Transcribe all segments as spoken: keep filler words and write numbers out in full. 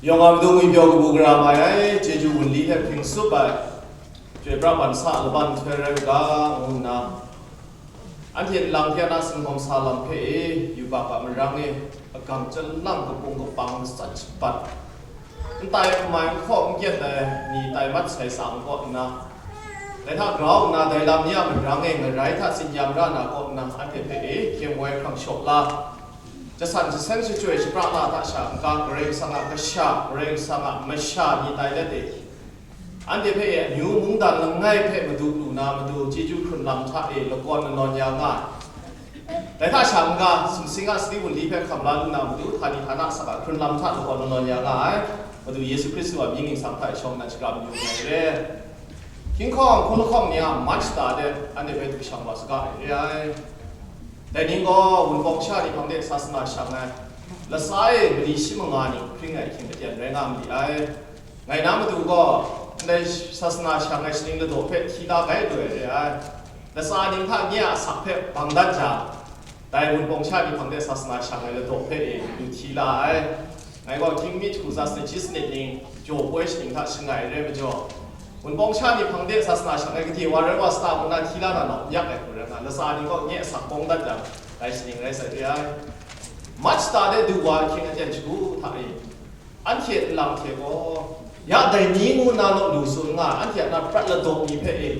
Yawng a matu ngwi pyaw kabu gara mai ai, chyeju wunli hte hpring tsup ai, chyoi pra ban sa laban nhtoi rai u ga, ngu nna, anhte nlang hte na singhawm sa lam hpe e, yubak a marang e, agang chyalang kapung kapang matsat shabat, n tai hkamai n hkaw n gyet ai ni tai mat sai sa n kaw nna, dai hta grau nna dai lam ni a marang e ngarai hta tsin-yam ra na kaw nna, anhte hpe e hkyem woi hkrang shaw la, jasan jasen shachyoi shapra la hta sha n-ga, Karai Kasang a kasha, Karai Kasang a masha ni tai let e, anhte hpe e amyu mungdan langai hpe madu lu na matu chyeju hkrun lam hta e lakawn lanawn ya nga ai. Dai hta sha n-ga, sumsing a sadi wunli hpe hkam la lu na matu, htani htana asak a hkrun lam hta lakawn lanawn ya nga ai. Madu Yesu Hkristu a mying ningsang hta e shawng nnan shakram yu ai re. Hkinghkawng hkun lahkawng ni a March shata de anhte hpe du shang wa saga ai re ai. Dai ning gaw Wunpawng sha ni hpang de sasana shang ai, latsa e mali shi manga ni hpring ai hkying aten rai nga ma li ai. Ngai na matu gaw, ndai sasana shang ai shaning ladaw hpe hti la gai lu ai re ai. Latsa ning hta nye a asak hpe bang dat jang, dai Wunpawng sha ni hpang de sasana shang ai ladaw hpe e lu hti la ai. Ngai gaw hkying mi jahku tsa sanit shi sanit ning jaw poi shaning hta shangai ai re majaw, Wunpawng sha ni hpang de sasana shang ai gade wa rai wa sa ta ngu na hti la na nau n yak ai hku rai nga, latsa ning gaw nye asak bawng dat jang, dai shaning rai sai re ai. March shata de du wa ai hkying aten shagu hta e, anhte nlang hte gaw, ya dai ni ngu nna law lu tsun nga ai, anhte a na prat ladaw ni hpe e,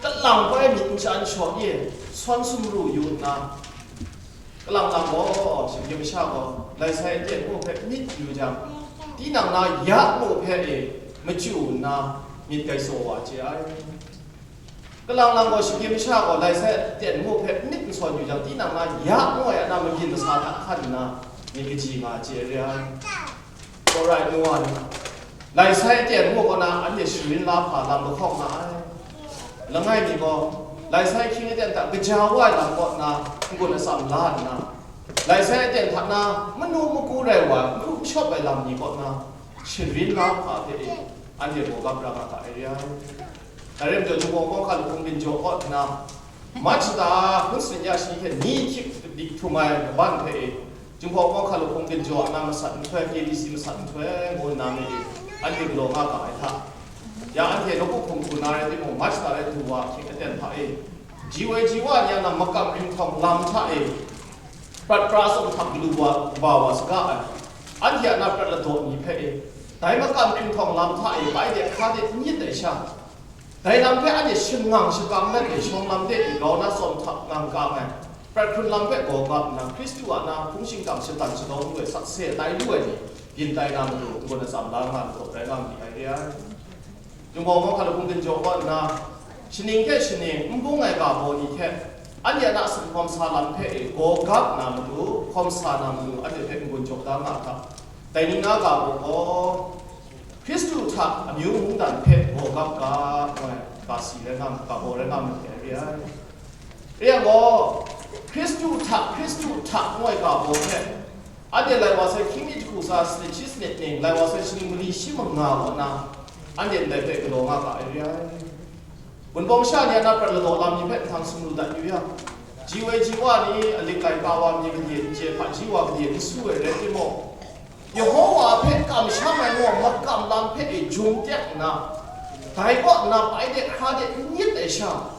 kalang bai myit n sha n shaw e, sawn sumru yu nna, kalang lang gaw, shinggyim masha gaw, lai sai aten ngu hpe myit yu jang, tinang na ya ngu hpe e, machyu nna myit gai tsaw wa chye ai. Kalang lang gaw, shinggyim masha gaw, lai sai aten ngu hpe myit n sawn yu jang, tinang na ya ngu ai a na mabyin masa hta hkan nna myit kaji nga chye re ai. Korai nu wa ni, lai sai aten ngu kaw na anhte sharin la hpa lam lahkawng nga ai. Langai mi gaw, lai sai hkying aten hta kaja wa ai lam kaw na n-gun atsam la nna, lai sai aten hta na manu maku rai wa, manu n shawp ai lam ni kaw na sharin la hpa hte e, anhte gaw gap ra nga ga ai re ai. Dai rai majaw, Jinghpaw Kawng hka lahkung byin jaw kaw nna, March shata hkun sanit ya shi hte ni hkyik dik htum ai kaban hpe e, Jinghpaw Kawng hka lahkung byin jaw na masat nhtoi, K B C masat nhtoi ngu nna mi e, anhte galaw nga ga ai hta, ya anhte nawku hpung hku na rai timung, March shata rai du wa hkying aten hta e, ji woi ji wa ni a na makam hkringhtawng lam hta e, prat pra tsawm hta galu wa, ba wa saga ai, anhte a na prat ladaw ni hpe e, dai makam hkringhtawng lam hta e bai de hkra de n yit ai sha, dai lam hpe anhte shangang shakang let e shawng lam de e grau na tsawm hta ngang kang ai, prat hkrun lam hpe gaw gap nna, Hkristu a na hpung shingkang shatan shadaw lu ai sakse tai lu ai ni, byin tai na matu, n-gun atsam la nga ladaw rai nga ma ni ai re ai. Jinghpaw Kawng hka lahkung byin jaw kaw nna, shaning hte shaning n bung ai ga baw ni hte, anhte a na singhkawm sa lam hpe e gaw gap na matu, hkawm sa na matu, anhte hpe n-gun jaw da nga hta, dai ni na ga baw gaw, Hkristu hta amyu mungdan hpe gaw gap ga, ngu ai ga si rai nga, ga baw rai nga ma ai re ai. Rai yang gaw, Hkristu hta, Hkristu hta, ngu ai ga baw hpe, anhte lai wa sai hkying mi jahku tsa sanit shi sanit ning, lai wa sai shaning mali shi manga kaw na, anhte ndai hpe galaw nga ga ai re ai. Wunpawng sha ni a na prat ladaw lam ni hpe nhtang sumru dat yu yang, ji woi ji wa ni, alik laika wa mi gade n chye, hpaji wa gade n su ai rai timung, Yehowa hpe kamsham ai gaw makam lam hpe e jum tek nna, dai kaw nna bai de hkra de n yit ai sha,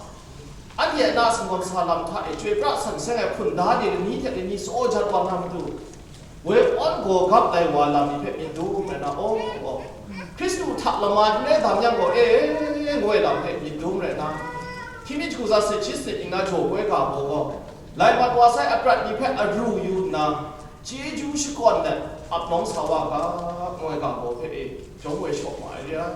anhte a na singhkawm sa lam hta e chyoi pra san seng ai hpunda de lani hte lani tsaw jat wa na matu, woi awn gaw gap ai wa lam ni hpe myit dum rai na, aw, aw, Hkristu hta lama n rai dam yang gaw, e, ngu ai lam hpe myit dum rai na, hkying mi jahku tsa sanit shi sanit ning na jaw poi ga baw gaw, lai mat wa sai aprat ni hpe aru yu nna, chyeju shakawn let ap nawng sa wa ga, ngu ai ga baw hpe e, jawm woi shaw ma ai re ai.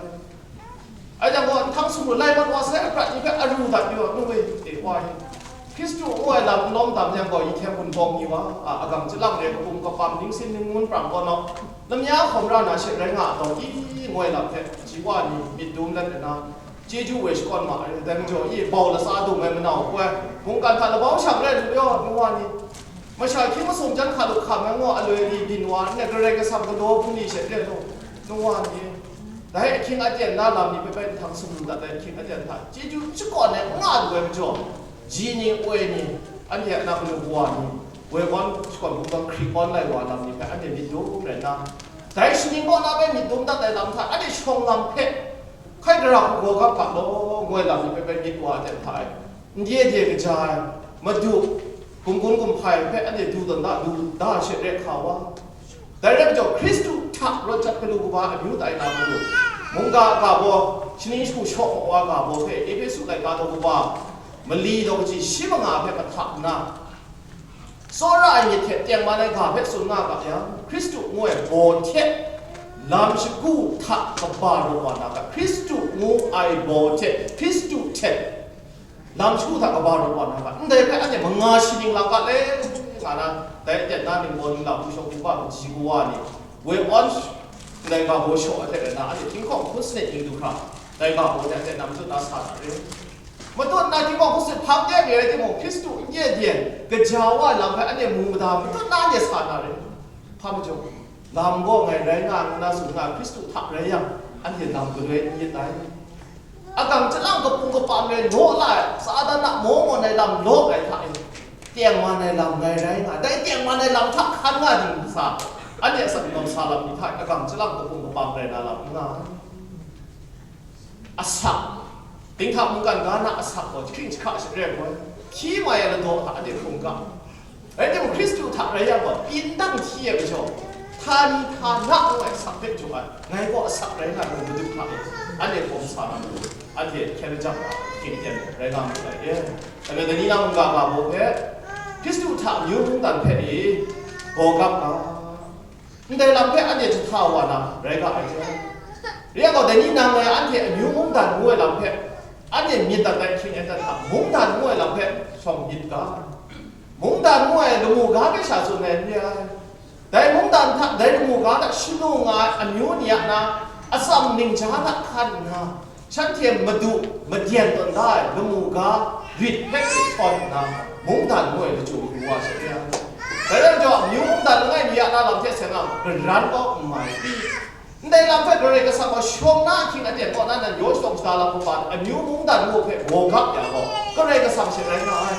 Ai jang gaw, nhtang sumru lai mat wa sai aprat ni hpe aru dat yu ai, nu e, e, wa e. Hkristu ngu ai lam n lawm dam yang gaw, Yehkyen Wunpawng ni wa, a, agang chyalang re, kapum kapam, ningsin ningun prang kaw naw, lamya hkawm ra na she rai nga ai taw, i, ngu ai lam hpe, ji wa ni myit dum let nna, chyeju woi shakawn ma ai, dai majaw, i, bau latsa dung ai manau hkoi, mungkan hta labau shang rai lu yaw, nu wa ni, masha hkying masum jan hkalup hkam ai ngaw aloi ni byin wa nna, Karai Kasang galaw bungli she re law, nu wa ni, dai ahkying aten na lam ni hpe bai nhtang sumru dat ai ahkying aten hta, chyeju shakawn ai n nga lu ai majaw, ji ni, woi ni, anhte a na manu kawa ni, woi awn shakawn hpung gawn hkri awn lai wa lam ni hpe anhte myit dum rai nna, Dai shaning kaw na bai myit dum dat ai lam hta, anhte shawng lam hpe, hkai gara hku gaw gap ga law, ngoi lam ni hpe bai myit wa ai hta e, n de de kaja ai, madu, gumgun gumhpai hpe anhte du tawn da, du da she re hka wa. Dai rai majaw, Hkristu hta rawt jat galu kaba amyu tai na madu, mungga ga baw, shaning shagu shaw mawa ga baw hpe, Ehpesu laika daw kaba, mali daw kaji shi manga hpe mahta nna, tsawra ai myit hte tengman ai ga hpe tsun nga ga yang, Hkristu ngu ai baw hte lam shagu hta kaba rawt wa na ga, Hkristu ngu ai baw hte, Hkristu hte lam shagu hta kaba rawt wa na ga, ndai hpe anhte manga shi ning lam ga le, nga na, dai aten na ningbaw ningla, hpu shawng hpu ba, kaji kawa ni, woi awn, ndai ga baw shaw ai hte rai na, anhte hkying hkawng hkun sanit ning du hkra, dai ga baw hte anhte nam tut na sa na re. Matut na hkying hkawng hkun sanit hpang de re ai timung, Hkristu n ye de, gaja wa ai lam hpe anhte mu mada, matut na anhte sa na re. Hpa majaw, lam gaw ngai rai nga, ngu na tsun nga, Hkristu hta rai yang, anhte lam galoi n yit ai. Agang chyalang kapung kapam rai law la ai, Satan a maw mawn ai lam law ai hta e, tengman ai lam ngai rai nga, dai tengman ai lam hta hkan nga ding sa, anhte a asak n sa lam ni hta e, agang chyalang kapung kapam rai na lam n nga ai. Asak, dinghta mungkan ga na asak gaw, jahkring jahka sha re ai, hpyi mai ai ladaw hta anhte hkrum ga. Rai timung, Hkristu hta rai yang gaw, pyi ndang hti ai majaw, htani htana ngu ai asak hpe jaw ai, ngai gaw asak rai nga ai, Madu hta e, anhte hkawm sa na matu, anhte hkyen lajang wa, hkying ten rai nga mu ai e. Dai bai, dai ni na mungga ga baw hpe, Hkristu hta amyu mungdan hpe e, gaw gap ga. Ndai lam hpe anhte jahta wa na rai ga ai hte, re ai gaw, dai ni nang e anhte amyu mungdan ngu ai lam hpe, anhte myit dat ai hkying e dat hta, mungdan ngu ai lam hpe shawng myit ga. Mungdan ngu ai lamu ga hpe sha tsun ai n re ai. Dai mungdan hta, dai lamu ga hta shanu nga ai amyu ni a na atsam ningja hta hkan nna, shanhte madu madyen tawn da ai lamu ga rit hpe hkawn nna, mungdan ngu ai lachyum hku wa sha re ai. Dai rai majaw, amyu mungdan langai mi a na lam hte seng ang, garan kau n mai i? Ndai lam hpe Karai Kasang gaw shawng na ahkying aten kaw na nan yaw shadawn shada lam kaba, amyu mungdan ngu hpe gaw gap ya gaw, Karai Kasang she rai nga ai.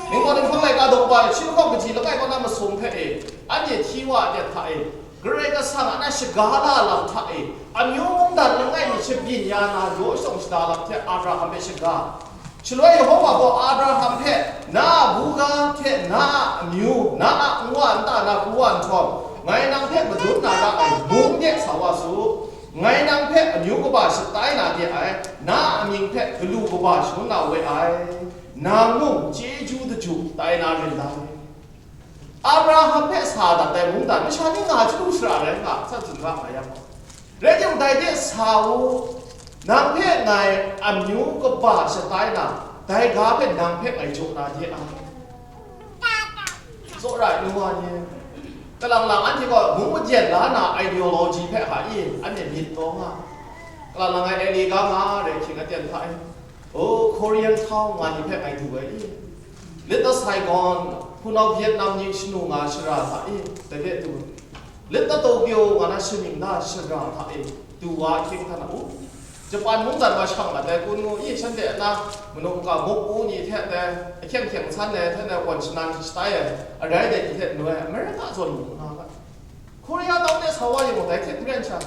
Ningpawt ninghpang laika daw kaba, shi lahkawng kaji langai kaw na masum hpe e, anhte hti wa aten hta e, Karai Kasang a na shaga la lam hta e, amyu mungdan langai mi shabyin ya na yaw shadawn shada lam hte Abraham hpe shaga. Shaloi Yehova gaw Abraham hpe, "Na a buga hte na a amyu, na a nwa nta na pru wa nhtawm, ngai nang hpe madun na ra ai mung de sa wa su. Ngai nang hpe amyu kaba shatai na de ai, na a amying hpe galu kaba shangun na we ai. Nang mung chyeju daju tai na rin dai." Abraham hpe sa dat ai mungdan masha ni nga chyalu shara rai nga, san tsun ga nga yang gaw, rai timung, dai de sa u, nang hpe ngai amyu kaba shatai na, dai ga hpe nang hpe ngai jaw na de ai. Tsawra ai nu wa ni, kalang lang anhte gaw mung madyen la na ideology hpe hka i, anhte myit taw nga. Kalang lang ai Eli ga nga rai hkying aten hta e, o, Korean town nga ni hpe ngai du ai i? Little Saigon, hpunau Vietnam ni shanu nga shara hta e, dai hpe du. Little Tokyo nga na shaning na shara hta e, du wa ahkying hta na u. Japan mungdan wa shang mat ai kun ngu i, shanhte a na manu maka muk u ni hte dai ahkyeng hkyeng san ai hte na wan shanan shatai ai, arai dai ni hte noi ai, America zawn mung nga ga. Korea tau de sa wa yawng dai hte n ren sha,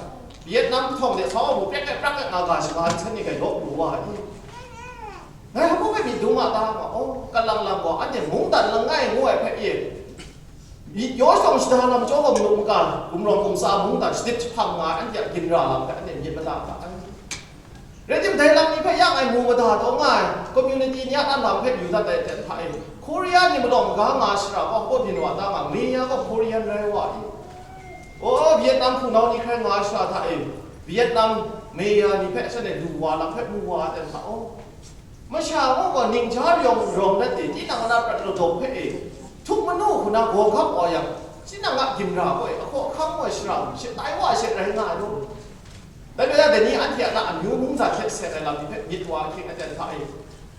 Vietnam htawng de sa wa mung pyak ai prak ai nga ga shaga nsen ni gai law pru wa ai. Ngai hpa hpe myit dum a ta ma? Oh, kalang lang gaw, anhte mungdan langai ngu ai hpe e, myit yaw shadawn shada lam chyawm gaw, manu maka, gumrawng gumtsa mungdan shadip jahpang nga ai, anhte a ginra lam hpe anhte myit mada ga ai. Rai timung, dai lam ni hpe yang ai mu mada taw nga ai, community ni a na lam hpe yu dat ai aten hta e, Korea ni malawng maga nga shara gaw, hpaw byin wa ta nga, meya gaw Korean rai wa i? O, Vietnam hpunau ni hkrai nga shara hta e, Vietnam meya ni hpe shanhte lu wa lam hpe mu wa ai aten hta, o, masha gaw, gaw ningja rawng rawng dat e, tinang a na prat ladaw hpe e, htuk manu hku na gaw gap wa yang, tinang a ginra gaw e, ahkaw ahkang gaw shara, shatai wa she rai nga ai law. Dai bai ya, dai ni anhte a na amyu mungdan hte seng ai lam ni hpe myit wa ahkying aten hta e,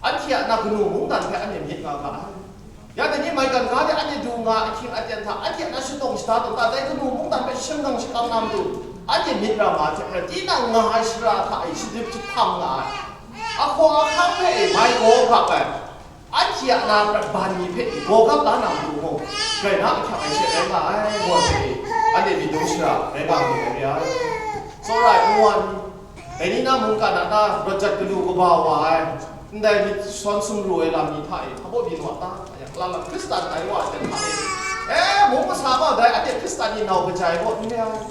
anhte a na kanu mungdan hpe anhte myit nga ga ai. Ya, dai ni maigan ga de anhte du nga ahkying aten hta, anhte a na shatawng shada tawn ta, dai kanu mungdan hpe shingkang shakam na matu, anhte myit ra nga ai hte maren, tinang nga ai shara hta e shadip jahpang nga ai. Ahkaw ahkang hpe e mai gaw gap ai. Anhte a na prat ban ni hpe gaw gap la na matu mung, grai na ahkyak ai she rai nga ai, ngu ai hpe, Anhte myit dum shara rai nga myit ai re ai. Tsawra ai n wan, dai ni na mungkan a na rawt jat galu kaba wa ai, ndai myit shawn sumru ai lam ni hta e, hpa baw byin wa ta? Yang lang lang Hkristan ai wa jan hta e, e, mung masa gaw dai anhte Hkristan ni nau kaja ai gaw n re ai.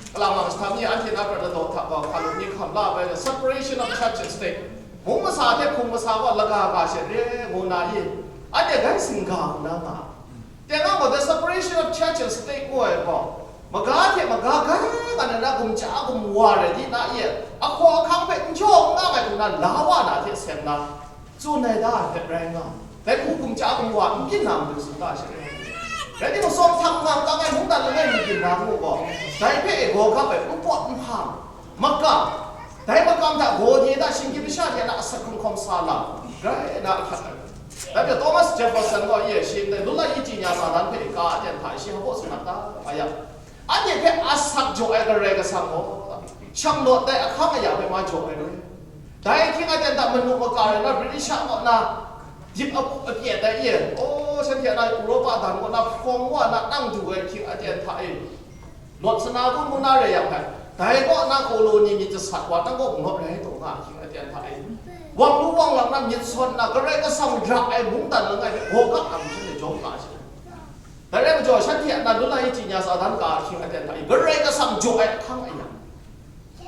Kalang lang jahtam ni anhte na prat ladaw hta gaw hkalup ni hkam la ai, the separation of church and state. Mung masa hte hpung masa gaw laga ga she re ngu na i, anhte gai singga ngu na nga. Tinang gaw the separation of church and state ngu ai gaw, maga hte maga gai nga na, na gumja gumwa rai di na i, ahkaw ahkang hpe n jaw n nga ai hku na la wa na hte seng na, tsun ai da ai hpe rai nga, dai hku gumja gumwa n byin na matu tsun ga she rai. Rai timung, sawm htak ngang kang ai mungdan langai mi byin na ngu gaw, dai hpe e gaw gap ai n pawt n hpang, makam, dai makam hta gaw ni da shinggyim masha ni a na asak hkrung hkawm sa lam, grai na ahkyak ai. Dai hpe Thomas Jefferson gaw, ye shi ndai lula yi chyi nya sa dan hpe ka aten hta shi hpa tsun na ta? Aya, anhte hpe asak jaw ai Karai Kasang gaw, shanglawt dai ahkang aya hpe ma jaw ai rai. Dai ahkying aten hta manu maka rai na, British a kaw na dip apu apyet ai ye, o, shanhte a na Europa dan kaw na hprawng wa na nang du ai ahkying aten hta e, Lawt sana kun ngu na rai yang hpe, dai kaw na koloni myit jasat wa nang kaw n lawt rai taw nga ahkying aten hta e, wang lu wang lang na myit sawn na Karai Kasang ra ai mungdan langai hpe gaw gap ai majaw e jawm ga ai. Dai rai majaw, shanhte a na lula yi chyi nya sa dan ga ahkying aten hta e, Karai Kasang jaw ai ahkang aya,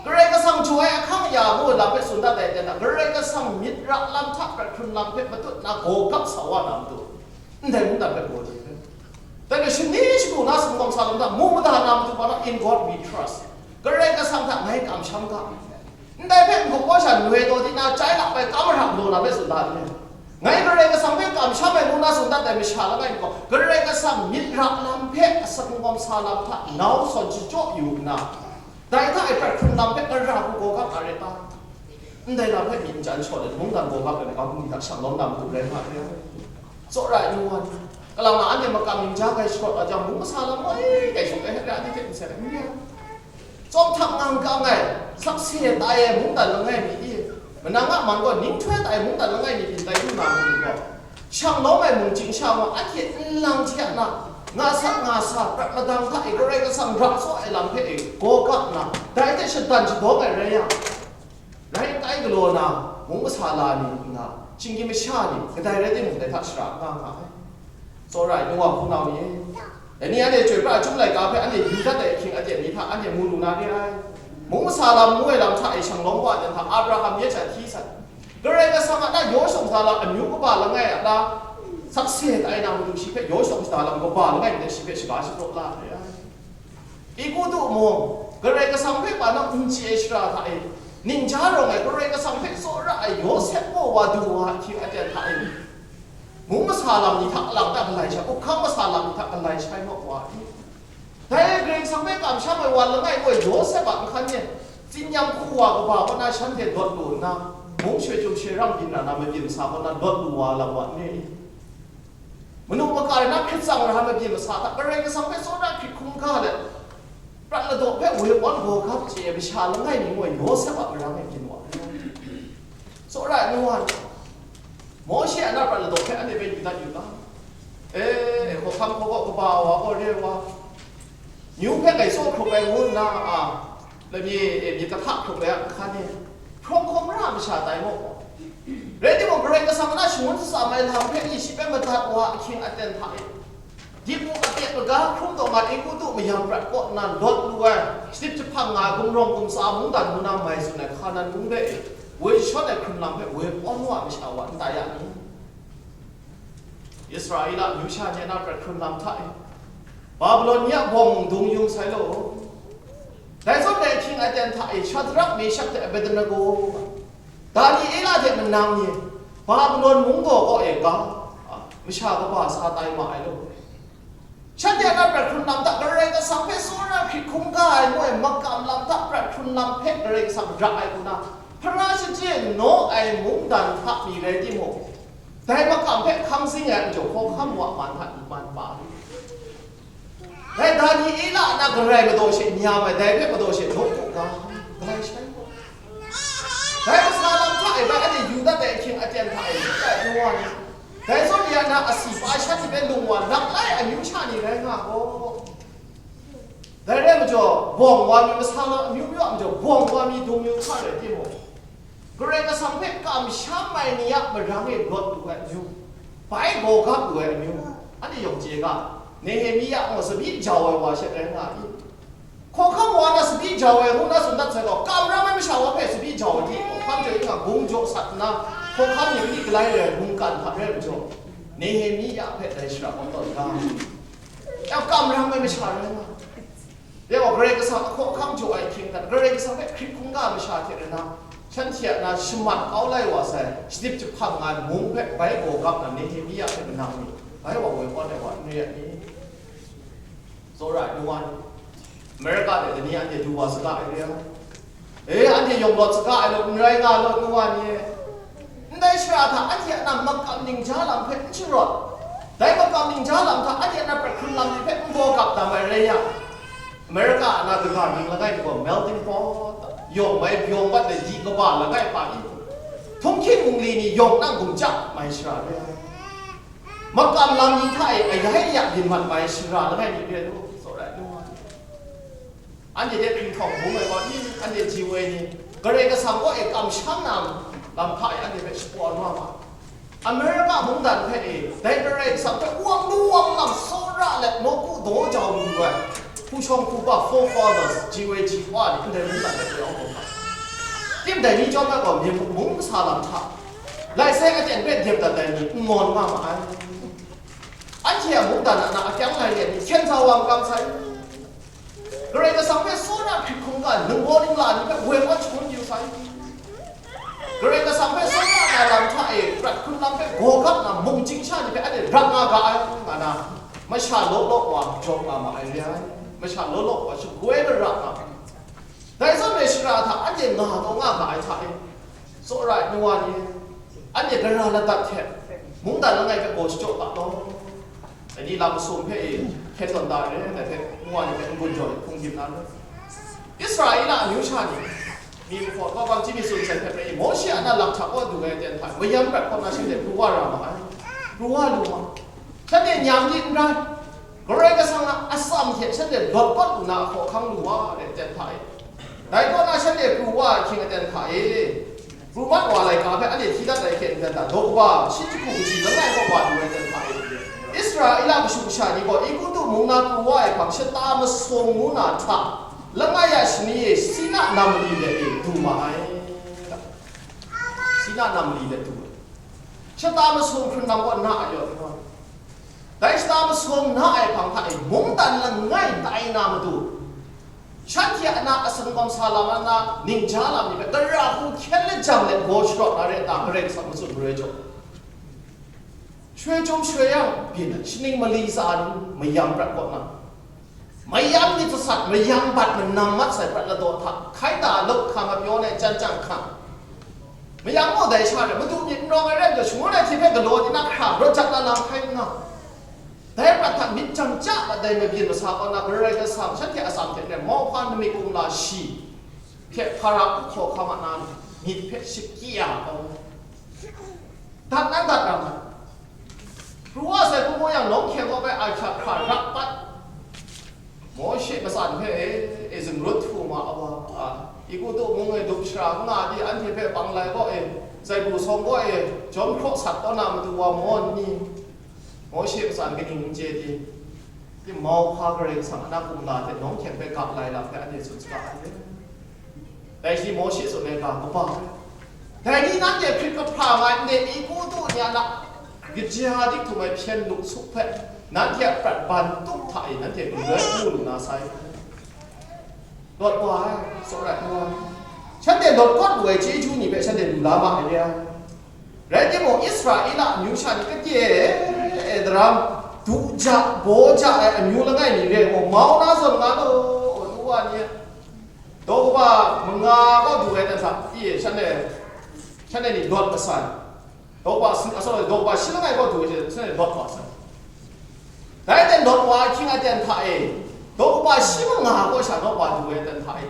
Karai Kasang jaw ai ahkang aya ngu lam hpe tsun dat ai aten hta, Karai Kasang myit ra lam hta prat hkrun lam hpe matut na gaw gap sa wa na matu, ndai mungdan hpe gaw di hpe. Dai hpe shani shagu na sumgawm sa lam hta mu mada na matu hpa na, "In God we trust." Karai Kasang hta ngai kamsham ga. Ndai hpe n-gup kau sha noi taw di na, chai lap ai kam ra galaw na hpe tsun da n le? Ngai Karai Kasang hpe kamsham ai ngu na tsun dat ai masha langai mi gaw, Karai Kasang myit ra lam hpe asak n-gawm sa lam hta nau sawn shachyaw yu nna, dai hta e prat hkrun lam hpe gara hku gaw gap a rai ta? Ndai lam hpe myit n chyan shaw let, mungdan gaw gap ai magam ni hta shang lawm na matu rai nga re ai. Tsawra ai nu wa ni, kalang na anhte makam ning ja grai sharawt wa jang, mung masa lam woi grai shawng ai hkra ni hte n seng ai n re ai. Tsawm htak ngang kang ai, sakse tai ai mungdan langai mi i, manang a man gaw ning htoi tai ai mungdan langai mi byin tai lu na matu gaw, shang lawm ai mungchying sha wa anhte nlang hte a na, nga sat nga sa, prat madang hta e Karai Kasang ra tsaw ai lam hpe e gaw gap nna, dai hte shadan shadawng ai rai yang, rai kai galaw na, mung masa la ni nna, shinggyim masha ni, kadai rai timung, dai hta shara nga nga ai. Tsawra ai nu wa hpunau ni e, dai ni anhte chyoi pra chyum laika hpe anhte yu dat ai ahkying aten ni hta anhte mu lu na re ai. Mung masa lam ngu ai lam hta e shang lawm wa ai hta Abraham, Isak, hti san, Karai Kasang a na yaw shawng sa lam amyu kaba langai a na sakse tai na matu shi hpe yaw shawng sa lam kaba langai mi hte shi hpe shaga shapraw la ai. Egutu mung, Karai Kasang hpe pa na n chye ai shara hta e, ningja rawng ai Karai Kasang hpe tsawra ai Yawsep gaw wa du wa ahkying aten hta e, mung masa lam ni hta lang ta galai shai, hkam masa lam ni hta galai shai mat wa ai. Dai Karai Kasang hpe kamsham ai wa langai ngu ai Yawsep a nhkan e, tsin-yam hku wa kaba kaw na shanhte dawt lu nna, mung shoi chyum shoi rang byin ra na mabyin masa kaw na dawt lu wa lam wa n re? Manu maka rai na hkrit tsang ra ai mabyin masa hta Karai Kasang hpe tsawra hkrit hkungga ga let, prat ladaw hpe woi awn gaw gap chye ai masha langai mi ngu ai Yawsep a marang e byin wa ai. Tsawra ai nu wa ni, Mawshe a na prat ladaw hpe anhte hpe yu dat yu ga. E, hkawhkam hkawhkaw kaba wa gaw re wa, Myu hpe grai tsaw hkrup ai ngu nna a, lamye e myit kahta hkrup ai a hkan e, hprawng hkawm ra ai masha tai mu. Rai timung, Karai Kasang na shangun shatsam ai lam hpe ni shi hpe madat wa ahkying aten hta e, dip mu atet maga hkrum taw nga Egutu mayam prat kaw nna lawt lu ai, shadip jahpang nga ai gumrawng gumtsa mungdan ngu na mai tsun ai Hkanan mung de e, woi jashawn ai hkrun lam hpe woi awn wa ai masha wa n tai ya ni? Israela amyu sha ni a na prat hkrun lam hta e, Babilon ni a bawng dung yung sai law. Dai zawn dai ahkying aten hta e Shadrak, Meshak hte Abednego, Daniela hte manang ni Babilon mungdaw kaw e ga, a, masha kaba sa tai ma ai law. Shanhte a na prat hkrun lam hta Karai Kasang hpe tsawra hkrit hkungga ai ngu ai makam lam hta prat hkrun lam hpe Karai Kasang ra ai hku na, Hpara shachyen naw ai mungdan hta mi rai timung, dai makam hpe hkang zing ai a majaw hkawhkam wa man hta n man pa ai. Dai Daniela a na Karai madaw she nyam ai, dai hpe madaw she daw kau ga, galai shai gaw. Dai masa lam hta e bai anhte yu dat ai ahkying aten hta e yu dat ai wa ni, dai zawn ya na asi pa shan ni hpe lung wa lap lai ai amyu sha ni rai nga gaw, Dai rai majaw, bawng wa mi, masang lam amyu myu a majaw, bawng wa mi dung yu hkra rai timung, Karai Kasang hpe kamsham ai ni a marang e lawt lu ai amyu, bai gaw gap lu ai amyu, anhte yawng chye ga, Nehemia gaw tsabyi jau ai wa she rai nga i? Hkawhkam wa na tsabyi jau ai ngu na tsun dat sai gaw, kamram ai masha wa hpe tsabyi jau ai hte, hkawhkam jau i nga, gung jaw sat nna, hkawhkam ni mali galai rai ai mungkan hta rai majaw, Nehemia hpe dai shara kawng tawn ga, ya kamram ai masha rai nga. Ya gaw, Karai Kasang a hkawhkam jaw ai hkying hkan, Karai Kasang hpe hkrit hkungga masha hte rana, shanhte a na shamat kau lai wa sai, shadip jahpang nga ai mung hpe bai gaw gap na Nehemia hte manang ni, bai wa woi kawt ai wa n re ai ni? Tsawra ai nu wa ni, Amerika de dai ni anhte du wa saga ai re ai. E, anhte yawng lawt saga ai law, n rai nga law, nu wa ni e. Ndai shara hta anhte a na makam ningja lam hpe n sharawt, dai makam ningja lam hta anhte a na prat hkrun lam ni hpe n baw gap dam ai rai yang, Amerika a na daga ning langai mi gaw melting pot, yawng mai byawng bat ai di kaba langai pa ni, htunghking bungli ni yawng nang gumja mai shara re ai. Makam lam ni hta e ayai aya byin mat mai shara langai mi re lu, tsawra ai nu wa ni. Anhte de hpinghkawng bung ai gaw ni, anhte ji woi ni, Karai Kasang kaw e kamsham na lam hta e anhte hpe shapawn wa ma. Amerika mungdan hpe e, dai Karai Kasang hpe wang lu wang lam tsawra let nawku daw jau lu ai hpu shawng hpu ba forefathers, ji woi ji wa ni ndai mungdan hpe woi awng taw ma. Tim dai ni chyawm ai gaw, myen mung masa lam hta, lai sai aten hpe dep dat ai ni n ngawn nga ma ai. Anhte a mungdan a na akyang lai let ni hkyen sa wa makam sai. Karai Kasang hpe tsawra hkrit hkungga ningbaw ningla ni hpe woi wa shangun yu sai. Karai Kasang hpe tsawra na lam hta e prat hkrun lam hpe gaw gap na mung chyingsha ni hpe anhte rak nga ga ai, nga na, masha law law wa jaw nga ma ai re ai, masha law law wa shagoi gara nga ai. Dai zawn e shara hta anhte nga taw nga ga ai hta e, tsawra ai nu wa ni, anhte gara ladat hte mungdan langai hpe gaw shachyaw ga law. Dai ni lam masum hpe e hkyen tawn da ai, dai hpe nu wa ni hpe n-gun jaw ai hkungdim na rai. Israela amyu sha ni, mi mahkaw kau bang chyeju tsun sai hpe pyi, Mawshe a na lam hta kaw du ai aten hta e, mayam prat kaw na shanhte pru wa ra ma ai, pru wa lu ma, shanhte nyam di n rai, Karai Kasang a atsam hte shanhte lawt kawt lu na a hkawhkang lu wa ai aten hta e, dai kaw na shanhte pru wa ai ahkying aten hta e, pru mat wa ai laika hpe anhte hti dat ai hkyen hten hta, daw kaba shi jahku kaji langai kaw wa lu ai aten hta e, Israela kashu kasha ni gaw Egutu mung na pru wa ai hpang shata masum ngu na hta, langai a shani e Sina nam mali let e du ma ai. Sina nam mali let du ai. Shata masum hkrun lam kaw na a yaw, dai shata masum na ai hpang hta e mungdan langai tai na matu, shanhte a na asan kawm sa lam a na ningja lam ni hpe gara hku hkyen let jang let gaw sharawt na re ta, Karai Kasang matsun maroi jaw, shoi chyum shoi yang byin ai, shaning mali tsa ni mayam prat kaw na, mayam ni tsasat, mayam bat manam mat sai prat ladaw hta, hkai ta lawk hkam a pyaw ai chyan chyang hkang, mayam gaw dai sha rai, madu myit n rawng ai rai majaw, shangun ai hte hpe galaw di na hkra rawt jat na lam hkai n nga. Dai prat hta myit jam ja mat ai mabyin masa kaw na Karai Kasang shanhte atsam hte maren mauhpa nmik kumla shi hte hpara hku hkawhkam a na myit hpe shakya kau, dat nan dat ra ai. Pru wa sai hku mu yang, nawng hkyeng kaw bai ai hkra hkra rap pat. Mawshe matsan hpe e, e zungrut htu ma a wa, a, Egutu mung e dup shara n nga di, anhte hpe panglai kaw e, zaibru sawng kaw e, jawm hkraw sat kaw na matu wa maw n ni? Mawshe matsan kaning n chye di? Di mauhpa Karai Kasang a na kumla hte nawng hkyeng hpe gap lai lam hpe anhte tsun saga ai. Dai shi Mawshe tsun ai ga kaba, dai ni nanhte hkrit kahpra nga ai ndai Egutu ni a na kaja dik htum ai hpyen luk sup hpe, nanhte a prat ban tup hta e nanhte galoi mu lu na sai. Lawt wa ai, tsawra ai wa, shanhte lawt kawt lu ai chyeju ni hpe shanhte lu la ma ai re ai. Rai timung, Israela amyu sha ni kade e daram, du ja, baw ja ai amyu langai mi re ai gaw, mau na zawn nga law, nu wa ni, daw kaba manga gaw du ai dan hta pyi e, shanhte, shanhte ni lawt masai. Daw kaba sin, a, sorry, daw kaba shi langai gaw du ai hte shanhte lawt wa sai. Dai aten lawt wa ahkying aten hta e, daw kaba shi manga gaw sha lawt wa du ai aten hta e,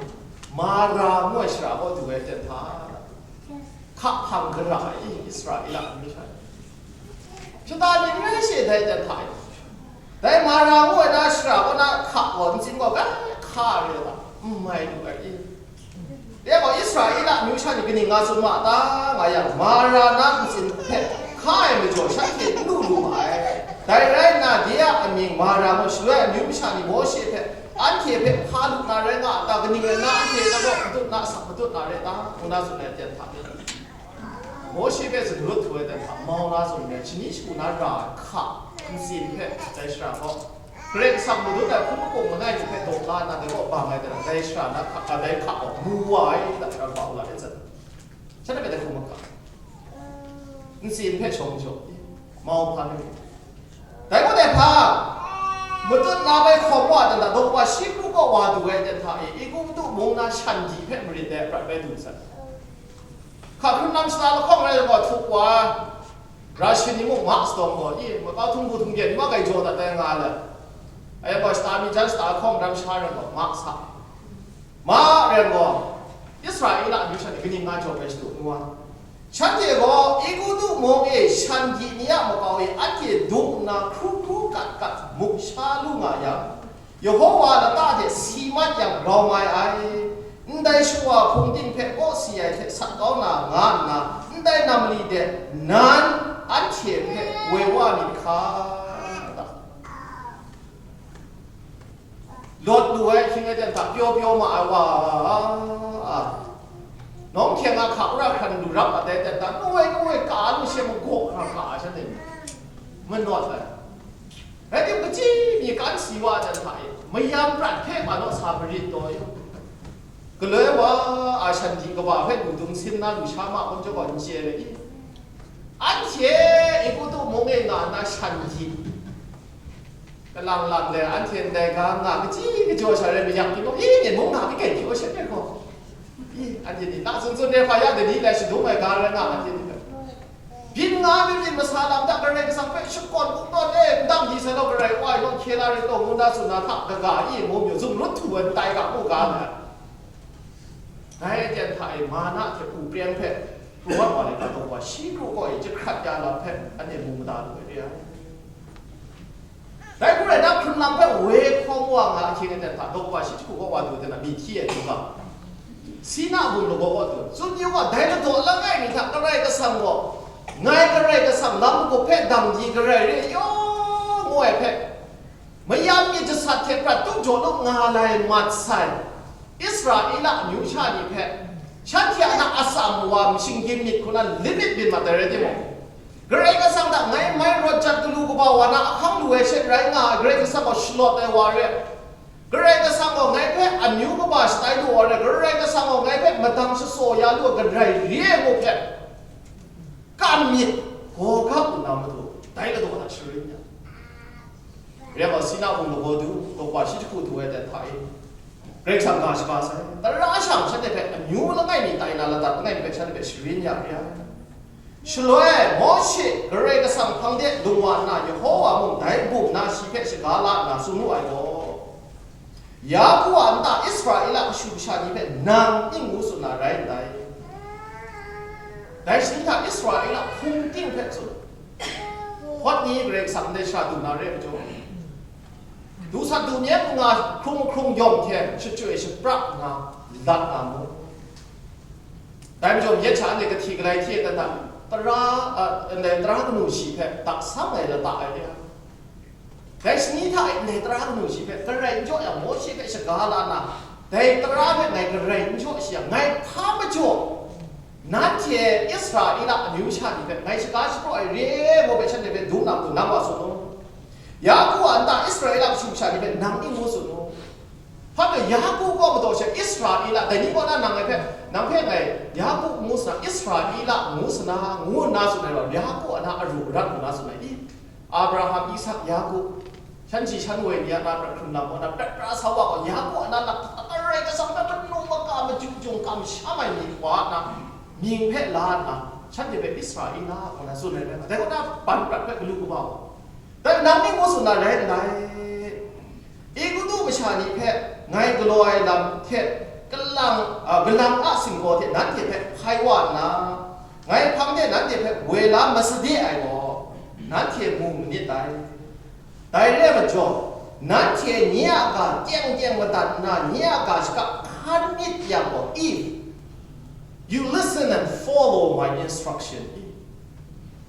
Mara ngu ai shara gaw du ai aten hta, hka hpang gara ai Israela amyu sha ni, shata ni n rai she dai aten hta e, dai Mara ngu ai na shara kaw na hka gaw ntsin gaw bai hka re ai hta, n mai lu ai i? Dai gaw, Israela amyu sha ni kaning nga tsun ma ta nga yang, Mara na ntsin hpe hka ai majaw shanhte n lu lu ma ai. Dai rai nna, de a amying Mara ngu shaloi amyu masha ni Mawshe hpe, anhte hpe hpa lu na rai nga a ta? Kaning rai nna anhte na kaw matut na, asak matut na re ta? Ngu na tsun ai aten hta e, Mawshe hpe zungut htu ai aten hta mau na tsun ai, shani shagu na ra ai hka ntsin hpe dai shara gaw, Karai Kasang madun ai hpung makung langai mi hpe daw la nna, dai kaw bang ai hta, dai shara na hka, dai hka gaw mu wa ai, da, Tarabawla e tsan. Shanhte hpe dai hku mahka, ntsin hpe shawng jaw, mau hpa mi. Dai gaw dai hpa, matut na bai hkawm wa dan da, daw wa shi pru kaw wa du ai dan hta e, Egutu mung na shan di hpe marit dai prat bai du san. Hka hkrun lam shata lahkawng rai gaw, htuk wa, Russian ni mung ma sadawng gaw, i, makau htung hku htung byen ni ma gai jaw dat ai nga le. Ayan gaw, shata mi jan shata lahkawng ram sha rai gaw, ma sa. Ma rai gaw, Israela amyu sha ni kaning nga jaw bai shadu nu wa? Shanhte gaw Egutu mung e shan di ni a makau e anhte dung nna hkru hkru kat kat muk sha lu nga yang, Yehowa lata hte si mat yang grau mai ai. Ndai shawa hpung ting hpe kaw si ai hte sat kau na nga nna, ndai na mali de nan anhte hpe woi wa myit hka? Lawt lu ai hkying e ten hta pyaw pyaw ma ai wa, nawng hkyeng a hka wora hkran lu rap ai dai ten hta, nawng ai nawng ai ka lu she magaw hkra hkra ai shanhte ni, manawt ai. Rai tim, kaji mi kan si wa ai ten hta e, mayam prat hpe ma naw sa marit taw e. Galoi wa a shan di kaba hpe lu dung sin na lu sha ma kun jaw gaw n chye ai i? Anhte Egutu mung e nga nna shan di kalang lang le, anhte ndai ga nga kaji kajaw sha rai mayak timung, i, Myen mung nga kagai pyaw sha rai gaw, i, anhte ni na tsun tsun re hpa ya, dai ni lai shadung ai ga rai nga, anhte ni hpe. Byin nga myit, byin masa lam hta Karai Kasang hpe shakawn kungdawn e, n dang di sai law, Karai Wa e naw hkye la rit law, ngu na tsun na hta kaga i, ngu mayu zumrut htu ai ndai ga mu ga ai. Dai aten hta e, mana hte u preng hpe pru wa ma le, daw wa shi kru kaw e jahkrat ya lam hpe anhte mu mada lu ai re ai. Dai hku rai na, hkrun lam hpe woi hkawm wa nga ahkying aten hta, daw wa shi jahku kaw wa du ai ten hta, myi hti ai hkungga, Sina bum lagaw kaw du, tsun yu gaw, dai ladaw langai mi hta Karai Kasang gaw, ngai Karai Kasang lam magup hpe dang di garai re ai yaw, ngu ai hpe, mayam myit jasat hte prat tup jaw lup nga lai mat sai Israela amyu sha ni hpe, shanhte a na atsam wa mashing gyin myit hku na limit byin mat ai rai timung, Karai Kasang hta ngai mai rawt jat galu kaba wa na ahkang lu ai she rai nga ai, Karai Kasang gaw shalawt ai wa re ai. Karai Kasang gaw ngai hpe amyu kaba shatai lu ai wa re ai, Karai Kasang gaw ngai hpe madang shasaw ya lu ai, Karai re ai ngu hpe kan myit, gaw gap nna matu, dai ladaw hta sharin ya. Re ai gaw, Sina bum lagaw du, daw wa shi jahku du ai aten hta e, Karai Kasang ga shaga sai, tara shang shanhte hpe amyu langai mi tai na ladat langai mi hpe shanhte hpe sharin ya re ai. Shaloi, Mawshe Karai Kasang hpang de lung wa nna, Yehowa mung dai bum na shi hpe shaga la nna tsun wu ai gaw, Yaku a nta Israela kashu kasha ni hpe nang ning ngu tsun na rai ndai. Dai shani hta Israela hpung ting hpe tsun, hpawt ni Karai Kasang ndai sha du na re ai majaw, du sat du ni ai mung nga hkrung hkrung yawng hte shachyoi shapra nna lat na mu. Dai majaw, myit sha anhte kahti galai hte dan dan, tara, a, ndai tara kanu shi hpe daksang ai lata ai re ai. Dai shani hta e ndai tara kanu shi hpe Karai n jaw yang, Mawshe hpe shaga la nna, dai tara hpe ngai Karai n jaw shi yang, ngai hpa majaw, nanhte Israela amyu sha ni hpe ngai shaga shapraw ai re ai gaw, bai shanhte hpe dum na matu nang wa tsun u. Yaku a nta Israela kashu kasha ni hpe nang ning ngu tsun u. Hpa hpe Yaku kaw madaw she Israela, dai ni kaw na nang ngai hpe, nang hpe ngai Yaku ngu sa na, Israela ngu sa na, ngu nna tsun ai rau, Yaku a na aru arat ngu na tsun ai i? Abraham, Isak, Yaku, shan shi shan woi ni a na prat hkrun lam kaw na, prat pra sa wa gaw, Yaku a na lak hta Karai Kasang hpe manu maka machyu jung kamsham ai myit wa na mying hpe la nna, shanhte hpe Israela ngu na tsun ai rai nga, dai kaw na ban prat hpe galu kaba wa. Dai nang ning ngu tsun na rai ndai. Egutu masha ni hpe ngai galaw ai lam hte kalang, a, galang a singgaw hte nanhte hpe hpai wa nna, ngai hpang de nanhte hpe woi la masade ai gaw, nanhte mu manit dai. Dai re ai majaw, Nanhte nye a ga teng teng madat nna, nye a ga shaka hkan myit yang gaw, if you listen and follow my instruction,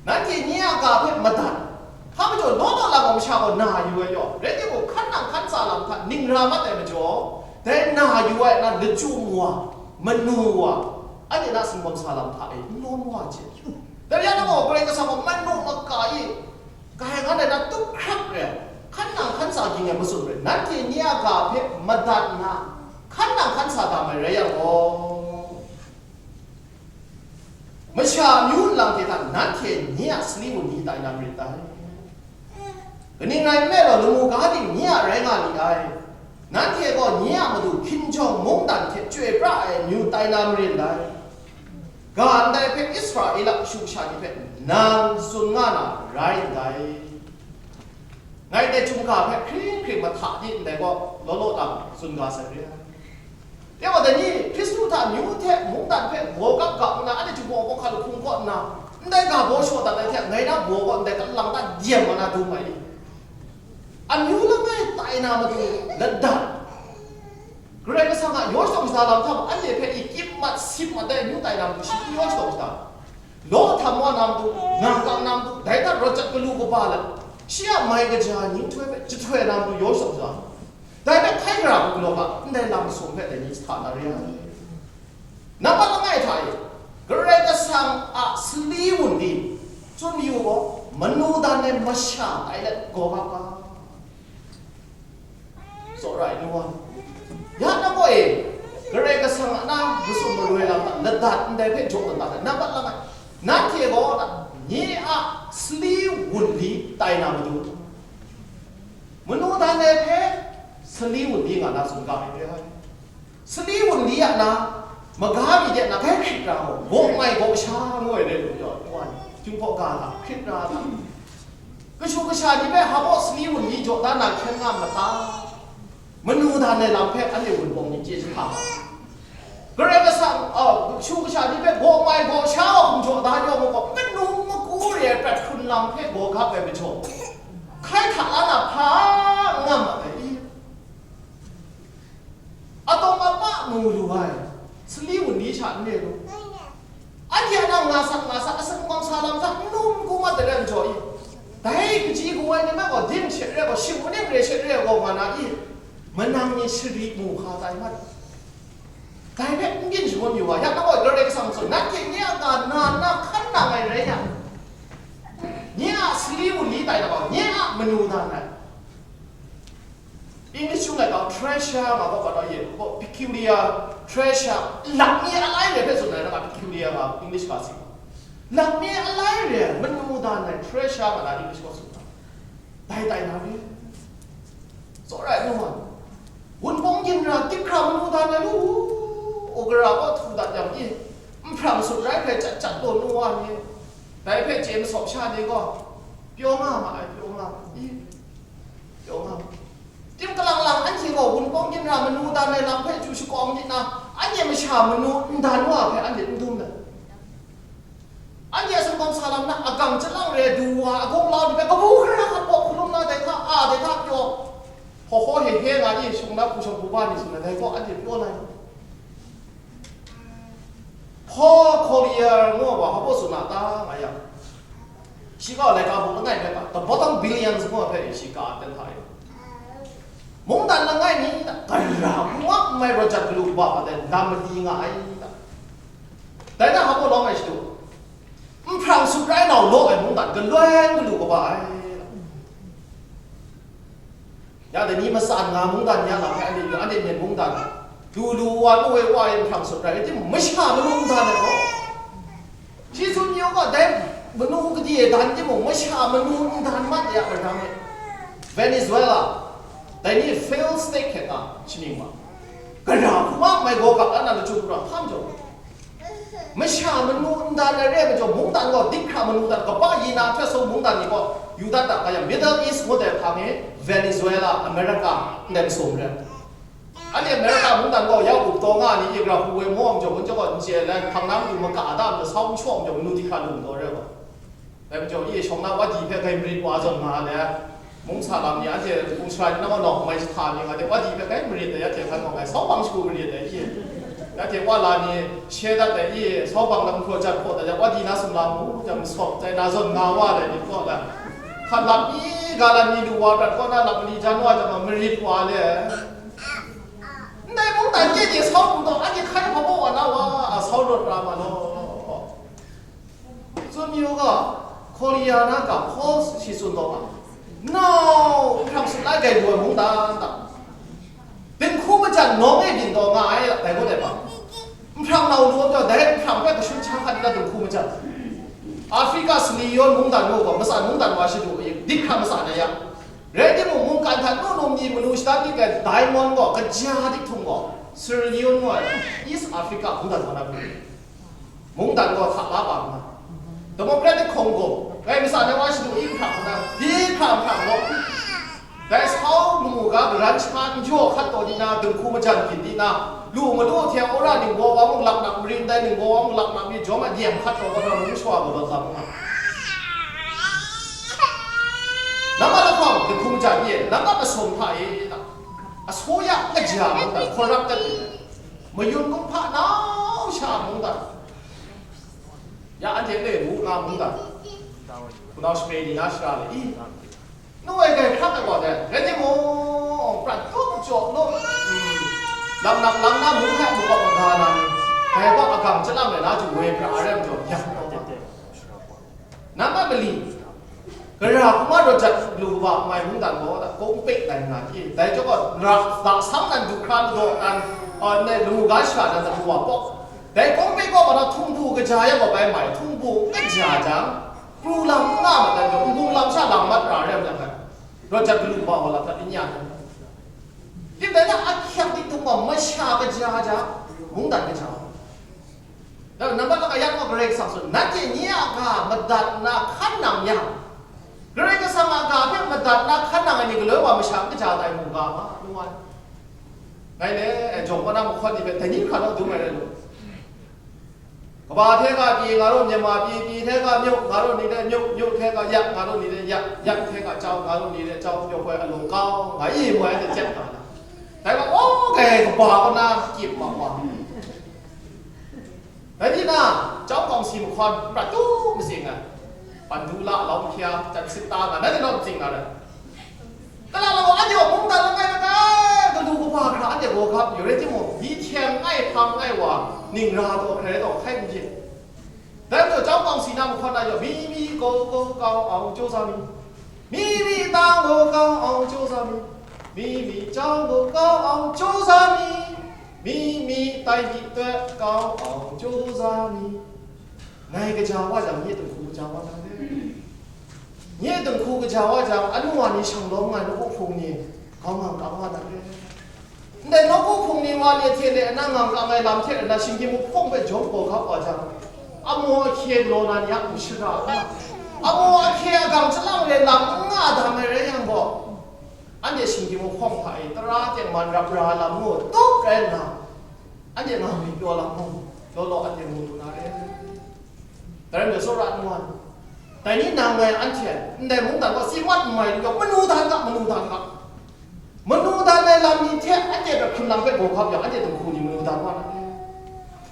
nanhte nye a ga hpe madat, hpa majaw law law lang wa masha gaw na yu ai yaw, rai timung, hkan nang hkan tsa lam hta ning ra mat ai majaw, dai na yu ai na lachyum wa, manu wa, anhte na singwam sa lam hta e n lawm wa hte, dai ya na gaw Karai Kasang gaw manu maka e, Karai nga ai na tup hkrap re, hkan nang hkan sa ging ai matsun re, nanhte nye a ga hpe madat nna, hkan nang hkan sa dam ai rai yang gaw, masha amyu nlang hte hta nanhte nye a sali wunli tai na marit dai. Kaning rai nme law, lamu ga ting nye a rai nga li ai. Nanhte gaw nye a matu hkinjawng mungdan hte chyoi pra ai amyu tai na marin dai. Ga ndai hpe Israela kashu kasha ni hpe nang tsun nga na rai ndai. Ngai dai chyum ga hpe hkring hkring mahta di ndai gaw, law law lang tsun ga sai re ai. Rai wa, dai ni Hkristu hta amyu hte mungdan hpe gaw gap gap nna, anhte jahpaw hkawhkam hpung kaw nna, ndai ga baw shaw dat ai hte, ngai na baw gaw ndai kalang ta diem wa na dum ai ni? Amyu langai tai na matu ladan, Karai Kasang a yaw shadawn shada lam hta mung, anhte hpe i kyip mat sip mat ai amyu tai na matu shi n yaw shadawn shada, law htam wa na matu, ngam kang na matu, dai hta rawt jat galu kaba let, shi a mai kaja nhtoi hpe jahtoi na matu yaw shadawn shada, dai hpe hkai gara hku galaw ga, ndai lam masum hpe dai ni sa hta na re ai. Nambat langai hta e, Karai Kasang a sali wunli, tsun yu gaw, manu dan ai masha tai let gaw ga ga. Tsawra ai nu wa, ya na gaw e, Karai Kasang a na masum maroi lam hta ladat ndai hpe jaw ladat ai, nambat langai, nanhte gaw nye a sali wunli tai na matu, manu dan ai hpe sali wunli nga na tsun ga ai re ai. Sali wunli a na, maga mi de na bai hkrit ra gaw, gaw mai gaw sha ngu ai rai lu jaw, n wa ni, Jinghpaw ga hta, hkrit ra hta, kashu kasha ni hpe hpa baw sali wunli jaw da na hkyen nga ma ta? Manu dan ai lam hpe anhte wunpawng ni chye jahpa ma. Karai Kasang, a, kashu kasha ni hpe gaw mai gaw sha wa hkum jaw da yaw mu gaw, manu maku re ai prat hkrun lam hpe gaw gap ai majaw, hkai hta la na hpa n ngam ma ai i? Atawng apa mu lu ai, sali wunli sha n re lu. Anhte a nang nga sak nga sak, asak ngawm sa lam sa, n lum n gu mat ai rai majaw i? Dai kaji kawa ai ni hpe gaw, ding shet re gaw, shing maning re shet re gaw, nga na i? Manang ni shari mu hka tai mat. Dai hpe n byin shangun yu ga, ya na gaw, Karai Kasang tsun, nanhte nye a ga na nna hkan nang ai rai yang, nye a sali wunli tai na gaw, nye a manu dan ai. English chyum laika treasure nga gaw, gaw, ye, gaw, peculiar treasure, lakmi alai re hpe tsun ai, na peculiar nga English ga si. Lakmi alai re, manu dan ai treasure nga na English gaw tsun ai. Dai tai na re. Tsawra ai nu wa, wunpawng ginra, dip hkra manu dan ai lu, u gara gaw htu dat yang i, nhprang sut rai hpe chyat chyat taw nu wa ni, dai hpe chye masawp sha ni gaw, pyaw nga ma ai, pyaw nga ma ai. Pyaw nga ma ai. Tim kalang lang anhte gaw wunpawng ginra manu dan ai lam hpe chyu shakawng myit na, anhte masha manu n dan wa hpe anhte n dum ai. Anhte a sumgang sa lam na agang chyalang re du wa, a gunglau ni hpe kabu hkra hkap kaw hkalum na dai hta, a dai hta pyaw, hawhkaw he he nga i, shawng na hku shawng hku ba ni tsun ai, dai gaw anhte pyaw na ai. Paul Collier ngu ai wa, hpa baw tsun na ta nga yang, shi gaw laika buk langai hpe ga, The Bottom Billions ngu ai hpe shi ga ten hta e. Mungdan langai mi hta, gara hku nga n mai rawt jat galu kaba hpa dai lam mali nga ai ta? Dai hta hpa baw lawm ai shadu, nhprang sut rai nau law ai mungdan galoi galu kaba ai. Ya dai ni matsan nga mungdan ni a lam hpe anhte yu, anhte myen mungdan, lu lu wa nu e wa e nhprang sut rai, rai timung, masha manu n dan ai gaw, shi tsun yu ga, dai manu gade dan timung, masha manu n dan mat ya ai ram e. Venezuela, dai ni fail state hkyen nga shaning ma, gara hku ma mai gaw gap la na lachyum hkra hkam jaw. Masha manu n dan ai re ai majaw, mungdan gaw dip hkra manu dan, kaba yi na hte so mungdan ni gaw, yu dat dat ga yang, Middle East ngut ai hpang e, Venezuela, America, ndai masum re. Anhte America mungdan gaw ya up taw nga ni, i gara hku woi maw majaw, ngun jaw gaw n chye ai, hpang na matu maka da, masau n shaw majaw, manu dip hkra lu taw re gaw. Dai majaw, i shawng na wa di hpe gai marit wa zawn nga ai. Mung sa lam ni anhte hpung sara ni nawng nawng mai jahta mi nga de, wa di hpe kai marit ai, ya hte hkan gaw ngai sau bang shagu marit ai i. Ya hte wa la ni she dat ai i, sau bang lam hpraw jat hpaw dat yang, wa di na sumla mu jang, masawp tai na zawn nga wa ai ni kaw la. Hkan lam mi ga lam mi lu wa prat kaw na lam mali jan wa jang, marit wa le. Ndai mungdan kye de sau hpung taw, anhte hkai hpa baw wa na wa, a sau rawt ra ma law. Tsun yu ga, Korea na ga Paul shi tsun taw ga, nau hprang sut la gai lu ai mungdan ta, dinghku majan nawng e byin taw nga ai, dai gaw dai ba. Hprang nau lu ai taw, dai hprang hpe kashun hkya hkat na dinghku majan. Africa sali yawn mungdan gaw, matsan mungdan wa shadu ai, dik hkra matsan ai ya. Rai timung, mungkan hta nu num ni manu shada dik ai diamond gaw, kaja dik htung gaw, sirlyun gaw, East Africa mungdan wa na lu. Mungdan gaw hta la pa nna, Democratic Congo, ngai matsan ai wa shadu i hkra nna, di hkra hkra gaw, dai sau lamu ga garan shaman jaw hkat taw di na, dinghku majan byin di na, lu malu hte wora ningbaw wa mung laknak marin, dai ningbaw wa mung laknak mi jawm a dyeng hkat taw kau na, mung shawa gaw lawt la mu nga. Nambat lahkawng dinghku majan e, nambat masum hta e, asu ya kaja mungdan, corrupted, mayun kumhpa nau sha mungdan, ya anhte le wu nga mungdan, hpunau shame ni na shara le i, nu ai gai hkrak ai wa dai, rai timung, prat tup jaw nu, lam nang lam na mung hpe mukawk maga na ni, dai gaw agam chyalang ai na jung woi pra ai rai majaw, yang taw nga. Nambat mali, gara hkungga rawt jat lu kaba mai mungdan gaw, kung pek tai nga hte, dai chyawm gaw, ra, lasang nan du hkra ladaw nan, a, ne, lamu ga shara nan, lamu wa pawk. Dai kung pek gaw, hpa na htung bu kaja yang gaw bai mai, htung bu n kaja jang, pru lam n nga mat dan gaw, nbung lam sha lang mat ra rai myit dai. Rawt jat galu kaba wa lam hta n ya ai. Tim dai na, ahkyak di htung gaw, masha kaja jang, mungdan kaja. Dai nambat laka yan gaw Karai Kasang tsun, nanhte nye a ga madat nna hkan nang yang, Karai Kasang a ga hpe madat nna hkan nang ai ni galoi wa masha n kaja tai mu ga ma, nu wa. Ngai le, eh, jawng kaw na mahkawn ni hpe dai ni hkra naw dum ai rai lu. Kaba hte ga pyi nga rawt, Myanmar pyi, pyi hte ga myuk nga rawt ni le myuk, myuk hte ga yak nga rawt ni le yak, yak hte ga jau nga rawt ni le jau, pyaw hkoi a lung kau nga i, mu ai hte chyet nga na. Dai gaw, oh, kai kaba kaw na kyip ma wa. Dai ni na, chyawm kawng si mahkawn, prat tu matsing ai, Pandula, Laumhpya, Jansita nga, nanhte naw matsing nga rai. Kala law, anhte gaw mungdan langai langai, galu kaba hkra anhte gaw gap yu rai timung, myi hkyeng ai hpang ai wa, ning ra taw, hkrai taw, hkai n hpyi. Dai majaw, chyawm kawng si na mahkawn na yaw, mi mi gaw gaw kau au jaw za mi, mi mi tang gaw kau au jaw za mi, mi mi jau gaw kau au jaw za mi, mi mi tai hti tawt kau au jaw za mi. Ngai kaja wa jang, nye dinghku kaja wa na re. Nye dinghku kaja wa jang, anu wa ni shang lawm nga ai nawku hpung ni, kau ngang kang wa na re. Ndai nawku hpung ni wa le hte le nna ngang kang ai lam hte nna, shinggyim mahpawng hpe jawm gaw gap wa jang, amu ahkye galaw na ni a hku shara nga, amu ahkye agang chyalang re lam n nga dam ai rai yang gaw, anhte shinggyim mahpawng hta e tara tengman rap ra lam ngu tup rai nna, anhte nga ngwi pyaw lam mung, law law anhte mu lu na re. Dai rai nme, tsawra n wan. Dai ni nang ngai anhte, ndai mungdan gaw si mat n mai lu yang, manu dan ga, manu dan ga. Manu dan ai lam ni hte anhte hpe hkrun lam hpe gaw gap yang, anhte dinghku ni manu dan wa na.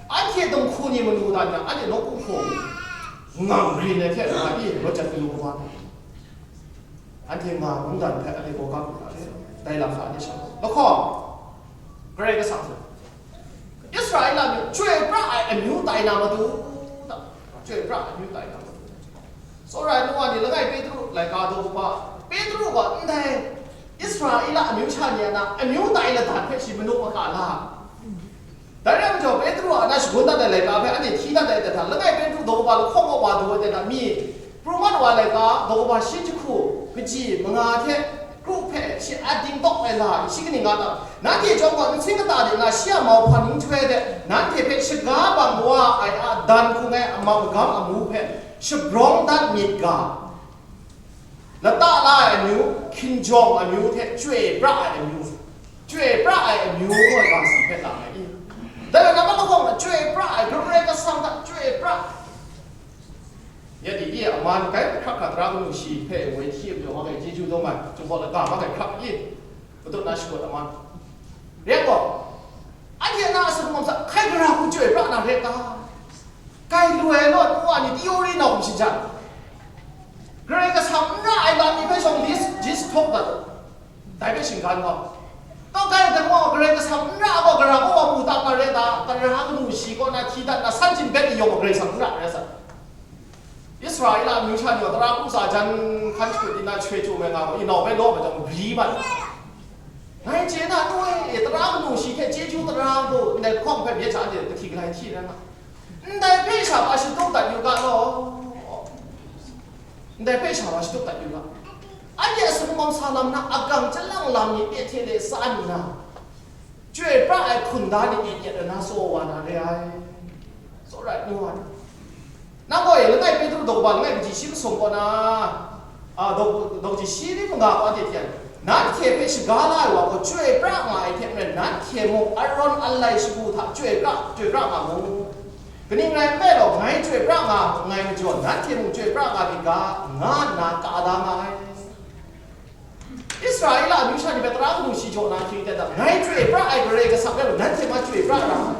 Anhte dinghku ni manu dan yang, anhte nawku hpung ngang rin ai hte nga i, rawt jat galu wa na. Anhte nga mungdan hpe anhte gaw gap lu na re. Dai lam hta anhte shang. Lahkawng, Karai Kasang hpe, Israela myu chyoi pra ai amyu tai na matu, chyoi pra ai amyu tai na matu. Tsawra ai nu wa ni langai Petru laika daw kaba, Petru gaw ndai Israela amyu sha ni a na amyu tai ladan hpe shi manu maka la. Dai rai majaw, Petru a na shagun dat ai laika hpe anhte hti dat ai hta, langai Petru daw kaba lahkawng kaw wa du ai hta, mi pru mat wa ai laika daw kaba shi jahku kaji manga hte kru hpe shi a ding tawk ai la, shi kaning nga ta? Nanhte chyawm gaw, nsin kata de na shi a mauhpan nhtoi de, nanhte hpe shaga bang wa ai a dan hkung ai a magam amu hpe shabrawng dat myit ga. Lata la ai amyu, hkinjawng amyu hte chyoi pra ai amyu, chyoi pra ai amyu ngu ai ga si hpe la ai i? Dai gaw, nambat lahkawng na chyoi pra ai, Karai Kasang hta chyoi pra ai. Ya di, iya aman kai hkrak hkra tara kanu shi hpe woi hti majaw, ma kai chyeju dawng ai, Jinghpaw lata ma kai hkrak i, matut na shakut aman. Rai gaw, anhte na a sumsawm sa hkai gara hku chyoi pra na re ta? Kai lu ai naw, nu wa ni theory na hkum shajan. Karai Kasang n ra ai lam ni hpe shawng list, list htawk dat u. Dai hpe shinggan gaw, tawkai ai gaw Karai Kasang n ra gaw, gara gaw wa mu dat na re ta? Tara kanu shi kaw na hti dat na, san chin bet yawng Karai Kasang n ra rai sa. Israela amyu sha ni gaw tara hku sa jan hkan shakut di na, choi chyu ai nga gaw, inau bai law ai jang, bri mat. Ngai chye na, nu e, tara kanu shi hte chyeju tara gaw ndai hkawng hpe myit sha anhte kahti galai hti rai nga. Ndai hpe sha wa shatup dat yu ga law. Ndai hpe sha wa shatup dat yu ga. Anhte a sumsawm sa lam na agang chyalang lam ni pyi hte le sa nna, chyoi pra ai hkunda ni nyet nyet ai na tsaw wa na re ai. Tsawra ai nu wa ni. Nang gaw e, langai Petru daw kaba langai kaji shi masum kaw na, a, daw, daw kaji shi rim manga kaw anhte hte, nanhte hpe shaga la ai wa gaw chyoi pra nga ai hte maren, nanhte mung Aron alai shagu hta chyoi pra, chyoi pra nga mu. Kaning rai nme law, ngai chyoi pra nga nngai majaw, nanhte mung chyoi pra nga myit ga, nga nna ka da nga ai. Israela amyu sha ni hpe tara kanu shi jaw na ahkying aten hta, ngai chyoi pra ai Karai Kasang rai gaw, nanhte ma chyoi pra ra ai.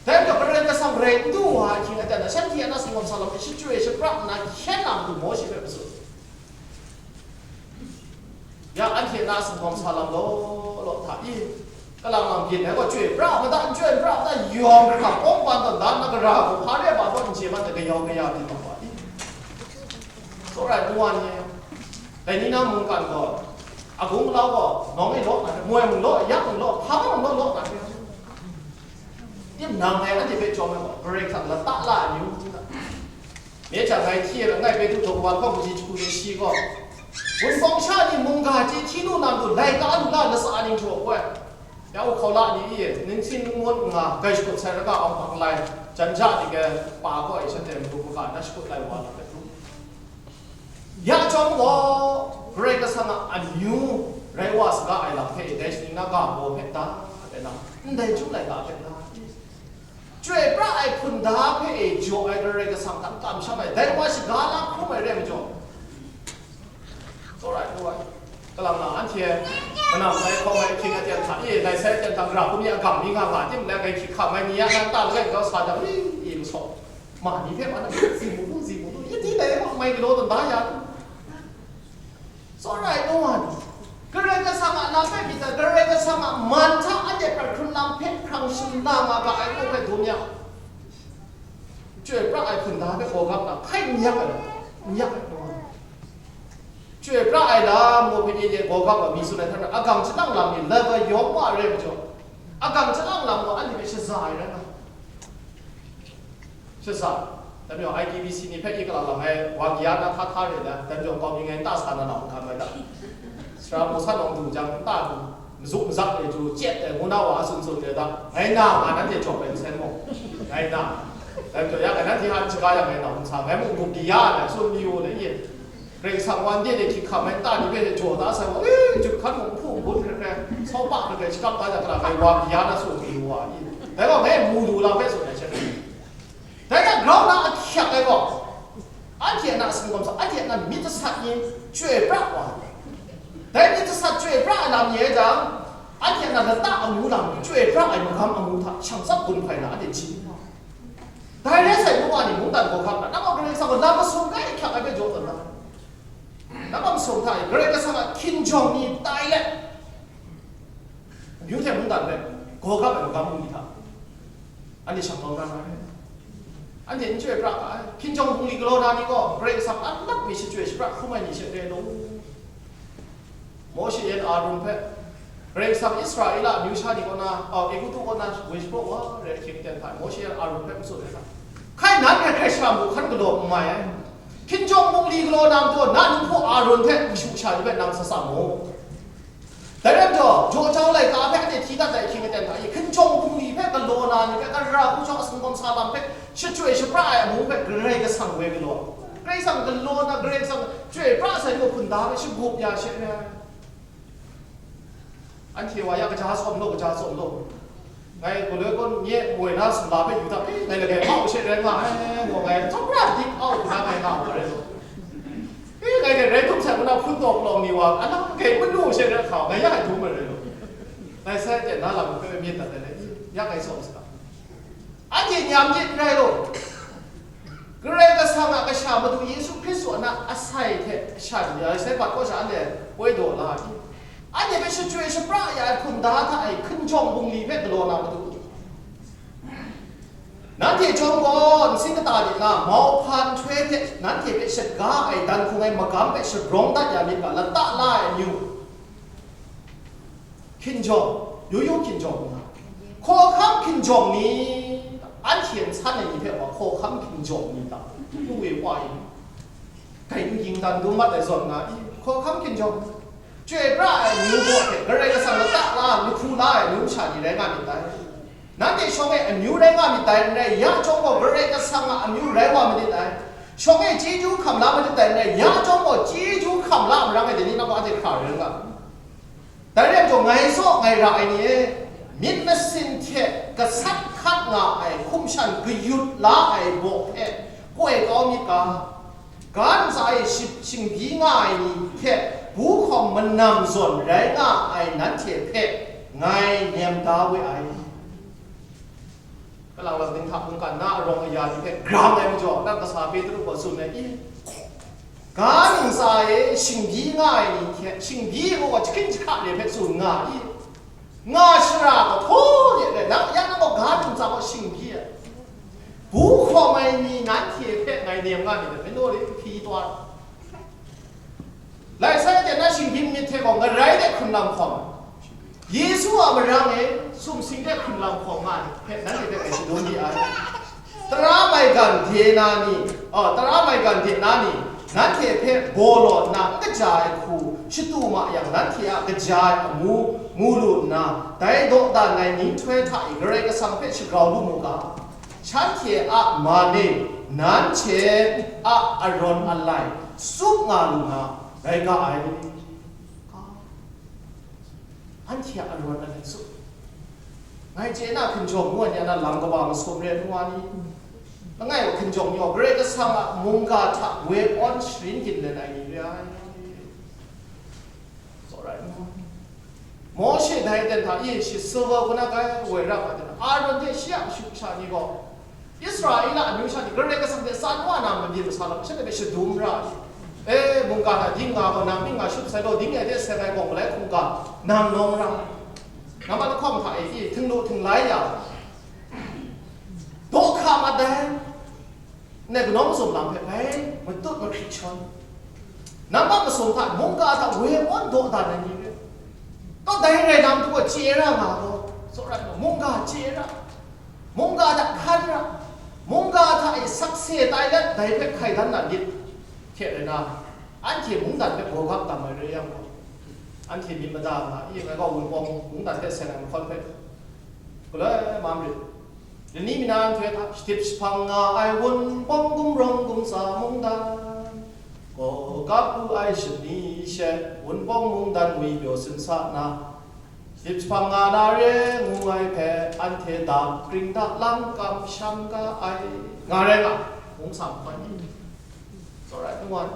Dai majaw, Karai Kasang rai n du wa ahkying aten hta, shanhte a na sumsawm sa lam hpe shachyoi shapra nna hkyen na matu Mawshe hpe matsun. Ya, anhte na sumsawm sa lam law law hta i, kalang lang byin ai gaw, chyoi pra ma ta, n chyoi pra ma ta, yawng hkra kawng ban tawn da nna, gara hku hpa re ai ba gaw n chye mat ai, kayau kaya byin mat wa i? Tsawra ai nu wa ni, dai ni na mungkan gaw, agung alau gaw, nawng e law na re, moi mung law, yak mung law, hpa mung law law na re. Timung nang dai anhte hpe chyawm ai gaw, Karai Kasang lata la ai amyu hta. Mye jang ngai hti e, langai Petru daw kaba hkawng kaji jahku ni shi gaw, Wunpawng sha ni mungga chye hti lu na matu, laika lu la, latsa ning htaw gaw, ya u hkaula ni e, ningsin ningmut nga, grai shakut sai ra ga awng hpang lai, jan ja ni ga pa gaw e, shanhte madu maga na shakut lai wa na hpe hkrum. Ya chyawm gaw, Karai Kasang a amyu rai wa saga ai lam hpe, dai shaning na ga baw hpe da, hpe na, ndai chyum laika hpe da, chyoi pra ai hkunda hpe e jaw ai Karai Kasang hta kamsham ai, dai wa shaga la hkrum ai re ai majaw, tsawra ai hku ai. Kalang na anhte manam sai hkawm ai ahkying aten hta e, dai sai aten hta gara hkum ya gam mi nga nga tim let, dai hkying hkam ai ni ya nan ta langai grau sa jang, i, i masawp. Ma ni hpe ma na, zi mu lu, zi mu lu, ya di dai hkawng mai galaw tawn da ya. Tsawra ai nu wa ni, Karai Kasang a lam hpe myit dai, Karai Kasang a man hta anhte prat hkrun lam hpe hkrang shim na nga ga ai ngu hpe dum yang, chyoi pra ai hkunda hpe gawgap na hkai n yak ai, n yak ai nu wa ni. Chyoi pra ai lam gaw hpe nye nye gawgap ai mi tsun ai hta na, agang chyalang lam ni lava yawng wa re ai majaw, agang chyalang lam gaw anhte hpe shaza ai rai nga. Shaza, dai majaw I T B C ni hpe i kalang lang ai wa kya na hta hta re na, dai majaw kau mi ngai nta sa na na hkam ai ta. Sara mung san awng du jang, nta du, mazuk mazak e du, chyet ai ngu na wa a tsun tsun re ta, ngai na nga nanhte jaw ai nsen mung, ngai na. Dai majaw ya ngai nanhte hta n shaga yang ngai na hkum sa, ngai mung gup di ya ai, tsun mi u na ye. Karai Kasang wan de de hkying hkam ai nta ni hpe jaw da sai wa, e, jut hkan mung hpu ngut hkrai hkrai, sau pa hkrai hkrai, shakap da jang, hkra ngai wa kya na tsun mi u wa i. Dai gaw ngai mu lu lam hpe tsun ai hte. Dai hta grau na ahkyak ai gaw, anhte a na singkawm sa, anhte a na myit jasat ni chyoi pra wa ai. Dai myit jasat chyoi pra ai lam ni ai jang, anhte a na lata amyu lam chyoi pra ai magam amu hta shang tsap gun hpai na anhte jin wa ai. Dai rai sai, nu wa ni mungdan hkawhkam na, nang gaw Karai Kasang gaw lam masum kai ahkyak ai hpe jaw tawn na. Nang a masum hta e, Karai Kasang a hkinjawng ni tai let, amyu hte mungdan hpe gawgap ai magam bungli hta, anhte shang kau na na re. Anhte n chyoi pra ga ai. Hkinjawng bungli galaw na ni gaw, Karai Kasang a lap mi shachyoi shapra hkrum ai ni she re law. Mawshe yan Arun hpe, Karai Kasang Israela amyu sha ni kaw na, au, Egutu kaw na woi shapraw wa re ahkying aten hta, Mawshe yan Arun hpe matsun ai hta, hkai nan hkrai hkrai shara mung hkan galaw n mai ai. Hkinjawng bungli galaw na majaw, na nunghku Arun hte kashu kasha ni hpe nang sa sa mu. Dai rai majaw, jaw jau laika hpe anhte hti dat ai ahkying aten hta e, hkinjawng bungli hpe galaw na ni hpe, gara hku shawng a singkawm sa lam hpe shachyoi shapra ai amu hpe Karai Kasang woi galaw. Karai Kasang galaw na, Karai Kasang chyoi pra sai ni gaw hkunda hpe shagup ya she re ai. Anhte wa ya kaja tsawm law, kaja tsawm law. Ngai gaw loi kaw nye moi na sumla hpe yu hta, eh, ngai lagae au she rai nga ai, gaw ngai tsawmra dik au hkuna ngai nga wa rai law. Eh, ngai dai rai htum sai hkuna hpun taw palawng ni wa, a na kai manu she rai hkau, ngai ya ai dum ai rai law. Ngai sai de na lam hpe myit dat ai, ya ngai sawm sa. Anhte nyam myit n rai law. Karai Kasang a Kasha Madu Yesu Hkristu a na asai hte shan ya ai, sai bat kaw sha anhte poi daw la ai. Anhte hpe shachyoi shapra ya ai hkunda hta e hkinjawng bungli hpe galaw na matu. Nanhte chyawm gaw, nsin kata de na, mauhpa nhtoi hte nanhte hpe shaga ai dan hkung ai magam hpe shabrawng dat ya myit ga, lata la ai amyu. Hkinjawng, yu yu hkinjawng nga. Hkawhkam hkinjawng ni, anhte n san ai ni hpe wa hkawhkam hkinjawng ni ta? Lu e wa i. Kai n ging dan dum mat ai zawn nga i, hkawhkam hkinjawng. Chyoi pra ai amyu baw hte, Karai Kasang lata la, lahku la ai amyu masha ni rai nga myit dai. Nanhte shawng e amyu rai nga myit dai, n rai, ya chyawm gaw Karai Kasang a amyu rai wa madit ai. Shawng e chyeju hkam la madit dai, n rai, ya chyawm gaw chyeju hkam la marang ai, dai ni nang gaw anhte hkra rai nga. Dai rai majaw, ngai zaw ngai ra ai ni e, myit masin hte gasat hkat nga ai hkum shan kayut la ai baw hpe koi kau myit ga, ga ntsa e shi-, shingbyi nga ai ni hte bu hkawm manam zawn rai nga ai nanhte hpe ngai nem da we ai. Kalang lang dinghta mungkan na arawng aya ni hpe grang ai majaw, nang kasa Petru gaw tsun ai, i, ga ntsa e shingbyi nga ai ni hte, shingbyi gaw jahkring jahka re hpe tsun nga i, nga shara gaw htaw de rai, nang ya nang gaw ga ntsa gaw shingbyi ai. Bu hkawm ai ni nanhte hpe ngai nem nga myit dai, manu re hpyi taw ai. Lai sai de na shingbyi myit hte gaw ngarai de hkrunlam hkawm ai. Yesu a marang e sumsing de hkrunlam hkawm nga ai hpe nanhte hpe ngai shadum di ai. Tara maigan de na ni, a, tara maigan de na ni, nanhte hpe baw law nna n kaja ai hku, shatu ma yang, nanhte a kaja ai amu mu lu nna, dai dawdan ai nhtoi hta e Karai Kasang hpe shagrau lu mu ga, shanhte a man e nanhte a arawn alai tsup nga lu na rai ga ai. Anhte a arawn alai tsup. Ngai chye na hkinjawng ngu ai ni a na lam kaba masum re ai nu wa ni, langai wa hkinjawng ni gaw Karai Kasang a mungga hta we awn sharin ginlen ai ni re ai. Tsawra ai nu wa ni. Mawshe dai aten hta e shi silver kaw na kai woi ra ai aten, Aaron hte shi a kashu kasha ni gaw, Israela amyu sha ni Karai Kasang hte tsan wa na mabyin masa lam shanhte hpe shadum ra ai. E, mungga hta ding nga gaw, nang myit nga shut sai law, ding e hte seng ai gaw, malai hkungga nang nawng ra ai. Nambat lahkawng hta e, htinglu htinglai ya, daw hka mat ai. Ndai kanau mazum lam hpe bai matut mahkrit shawn. Nambat masum hta, mungga hta we awn dawdan ai ni rai. Kawdai rai lam hku gaw chye ra nga gaw, tsawra ai gaw, mungga chye ra. Mungga hta hkan ra, mungga hta e sakse tai let dai hpe hkai dan na myit hte rai na, anhte mungdan hpe gawgap tam ai rai yang gaw, anhte myit mada nga i, ngai gaw Wunpawng mungdan hte seng ai mahkawn hpe galoi mam rit. Lani mina nhtoi hta shadip jahpang nga ai Wunpawng gumrawng gumtsa mungdan, gawgap lu ai shani she Wunpawng mungdan ngwi pyaw sin sa nna, Shadip jahpang nga na re ngu ai hpe anhte dap kring da lam kamsham ga ai. Nga rai nga, ngu sa hpan ni? It's alright, no one.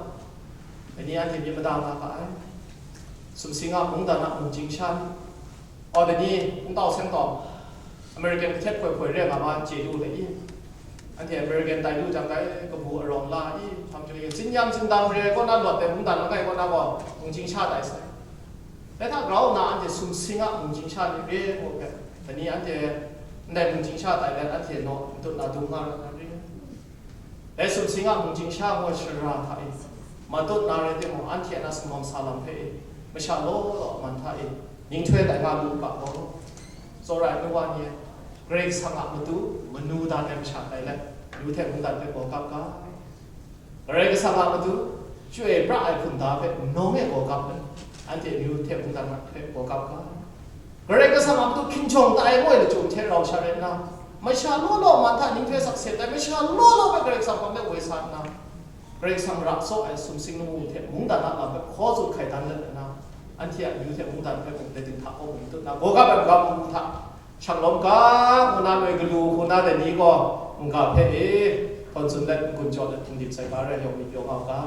Dai ni anhte myit mada nga ga ai. Sumsing a mungdan a mung chyingsha ni, aw, dai ni Kungtau Seng Tawng, American kahtet hpoi hpoi re nga ma chye lu dai i. Anhte American tai lu jang, dai kabu arawng la i, hpang chyoi, tsin yam tsindam re kaw na lawt ai mungdan langai kaw na gaw, mung chyingsha tai sai. Dai hta grau nna anhte sumsing a mung chyingsha ni re ngu hpe, dai ni anhte ndai mung chyingsha tai let anhte naw n tut na dum nga ra na re. Dai sumsing a mung chyingsha ngu ai shara hta e, matut na rai timung, anhte a na sumawng sa lam hpe e, masha law law a man hta e, ninghtoi tai nga lu u ga gaw, tsawra ai nu wa ni e, Karai Kasang a matu manu dan ai masha tai let, yu hte mungdan hpe gawgap ga. Karai Kasang a matu chyoi pra ai hkunda hpe nawng e gawgap let, anhte amyu hte mungdan hpe gawgap ga. Karai Kasang a matu hkinjawng tai moi lachyum hte rau sha rai nna, masha law law man hta ninghtoi sakse tai, masha law law hpe Karai Kasang hpang de woi sa nna, Karai Kasang ra tsaw ai sumsing lamu hte mungdan a lam hpe hkaw tsun hkai dan let nna, anhte a amyu hte mungdan hpe mung dai dinghta kaw mung tut nna, gawgap ai magam mung hta, Shanglawm ga, ngu na noi galu hku na dai ni gaw, n-ga hpe e, htawn tsun let, n-gun jaw let, hpung dip sai ga rai, yawng myit pyaw nga u ga.